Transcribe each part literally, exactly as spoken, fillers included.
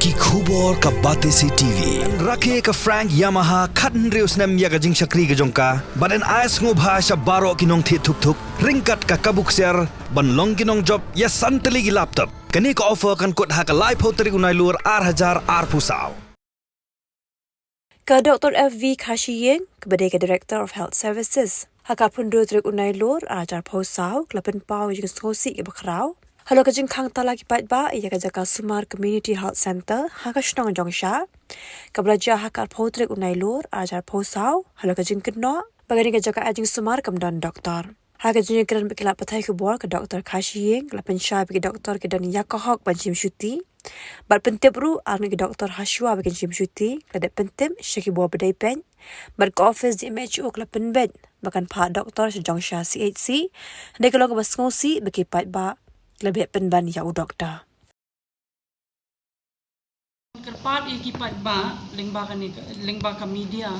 Ki khubor ka Batesi T V. Rakhe ka Frank Yamaha khathynriew snem ïa ka jingshakri ka jong ka. Bad yn ai sngewbha sha baroh ki nongthied thuk thuk ryngkat ka kabu ksiar ban long ki nongjop ïa san tylli ki laptop. Kane ka offer kan kut ha ka laiphew tarik u Nailur ar hajar arphew saw. Ka Doktor F V Khashiing, kaba dei ka Director of Health Services, ha ka arphew hynriew tarik u Nailur ar hajar arphew saw, ka la pynpaw ïa ka jingsngewsih kaba khraw halor ka jingkhang tala ki paidbah ïa ka jaka sumar Community Health Centre ha ka shnong Jongsha, kaba la jia ha ka arphew tarik u Nailur ar hajar arphew saw, halor ka jingkynnoh ba kane ka jaka ai jingsumar kam don doktor. Ha ka jingïakren bad ki lad pathai khubor, ka Doktor Khashiing ka la pynshai ba ki doktor ki don ïa ka hok ban shim shuti bad pyntip ruh arngut ki doktor ha shuwa ba kin shim shuti, ka la dep pyntip sha ki bor ba dei peit bad ka office D M H O ka la pynbeit ba kan phah doktor sha Jongsha C H C. Hynrei ka long kaba sngewsih ba ki paidbah ki la beh pynban ïa u doktor. Kyrpad ïa ki paidbah lyngba kane ka, lyngba ka media,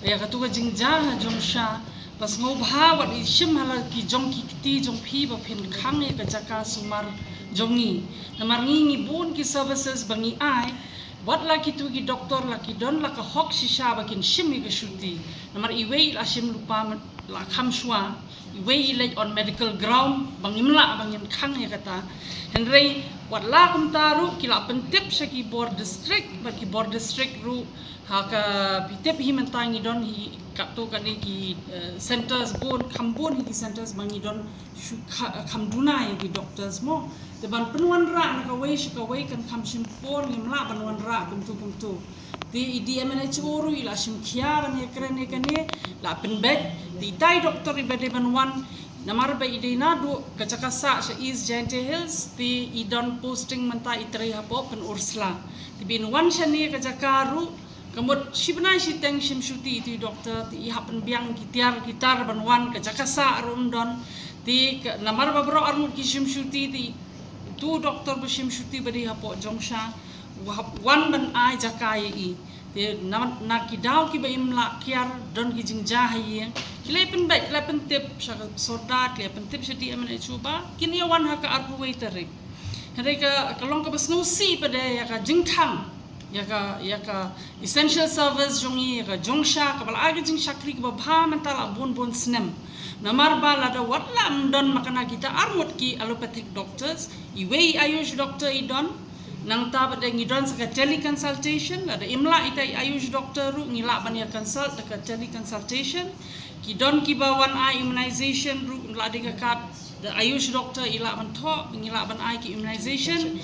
ïa katu ka jingjia ha Jongsha, ba sngewbha wat i shim ha la ki jong ki kti jong phi ba phin khang ïa ka jaka sumar jong ngi. Namar ngi ngi bun ki services ba ngi ai, wat la kitu ki doktor la ki don la ka hok shisha ba kin shim ïa ka shuti. Namar iwei i la shim lypa, la kham shuwa, iwei i leit on medical ground ba ngim lah ba ngin khang ïa kata. Hynrei wat la kumta ruh ki la pyntip sha ki bor district, bad ki bor district ruh, ha kaba phi tip hi mynta ngi don hi katto katne ki, eh, centres bun, kham bun hi ki centres ba ngi don shu kha-, kham duna ïa ki doctors mo. Te ban pynwanrah na kawei sha kawei kan kham shim por, ngim lah ban wanrah kumtu kumtu. Te i D M H O ruh i la shim khia ban ïakren ïa kane, la pynbeit. Te itai doktor iba dei ban wan, namar ba i dei naduh ka jaka sah sha East Jaintia Hills, te i don posting mynta i trei hapoh Pynursla. Te ba in wan shane ka jaka ruh, ka mut shi bnai shiteng shim shuti itu i doktor, te i hap pynbiang ki tiar ki tar ban wan, ka jaka sah ruh ym don. Te ka, namar ba baroh arngut ki shim shuti, te itu doktor ba shim shuti ba dei hapoh Jongsha u hap wan ban ai jaka ïa i. Te na, na ki daw kiba im lah kiar, don ki jingjia ha ïing, ki la pynbeit, ki la pyntip sha ka sordar, ki la pyntip sha D M H O ba kin ïa wan ha ka arphew wei tarik. Hynrei ka, ka long kaba sngewsih pat de ïa ka jingkhang ïa ka, ïa ka essential service jong ngi, ïa ka Jongsha, kaba la ai ka jingshakri kaba bha mynta la bun bun snem. Namar ba lada wat la ym don ma kane kita arngut ki allopathic doctors, iwei i Ayush doctor i don, nangta pat de ngi don sa ka teleconsultation, lada im lah ita i Ayush doctor ruh ngi lah ban ïa consult da ka teleconsultation. Ki don kiba wan ai immunization ruh, la dei ka kat da Ayush doctor i lah ban thoh, ngi lah ban ai ki immunization.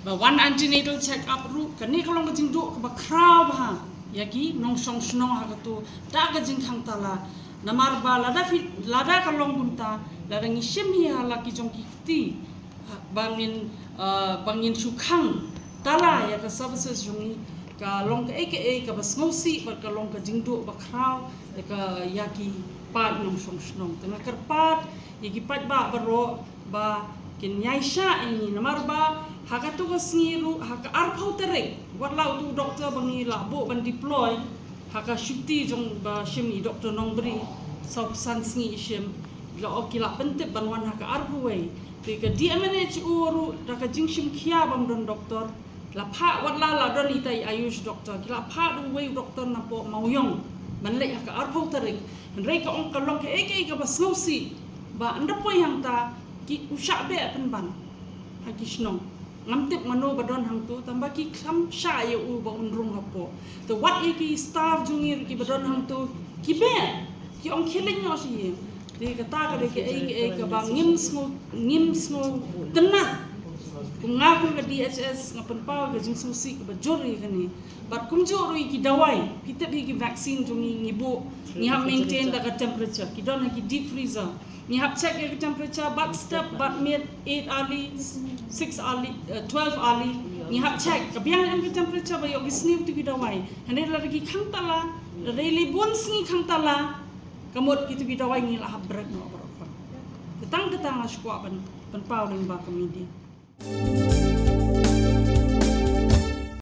Ba wan antenatal check up ruh, kane ka long ka jingduh kaba khraw bha ïa ki nongshong shnong ha katu da ka jingkhang tala. Namar ba lada phi, lada ka long kumta, lada ngi shim hi ha la ki jong ki kti, ba ngin, ah, ba ngin shu khang tala ïa ka services jong ngi, ka long kaei kaei kaba sngewsih bad ka long ka jingduh ba khraw ïa ka, ïa ki paid nongshong shnong. Te nga kyrpad ïa ki paidbah baroh ba kin ïaishah ïa ngi, namar ba ha katu ka sngi ruh, ha ka arphew tarik, wat la utu u doktor ba ngi la buh ban deploy ha ka shuti jong ba shim i Doktor Nongbri, saw san sngi i shim, la, oh, ki la pyntip ban wan ha ka arphew wei. Te ka D M H O ruh da ka jingshim khia bym don doktor, la phah, wat la la don ita i Ayush doctor, ki la phah da uwei u doktor napoh Mawïong ban leit ha ka arphew tarik. Hynrei ka ong ka long kaei kaei kaba sngewsih ba ynda poi hangta ki, u shah beh pynban ha ki shnong. Ngam tip mano ba don hangto, tangba ki kham shah ïa u ba un rung hapoh. Te wat ïa ki staff jong ngi ruh kiba don hangto, ki beh, ki ong khie leit noh sha ïing. Te kata ka dei kaei kaei kaba ngim sngew, ngim sngewtynnat. Kum nga kum ka D H S nga pynpaw ka jingsngewsih kaba jur ïa kane. Bad kumjuh ruh ïa ki dawai, phi tip hi ki vaccine jong ngi, ngi buh, ngi hap maintain da ka temperature, ki don ha ki deep freezer. Ngi hap check ïa ka temperature bad step bad miet, eight hourly, six hourly, eh, twelve hourly. Ngi hap check, ka biang em ka temperature ba ïoh ki sniew tu ki dawai. Hynrei lada ki khang tala, lada i lei bun sngi khang tala, ka mut kitu ki dawai ngi la hap break noh baroh. Te tang kata nga shu kwah ban pynpaw lyngba ka media.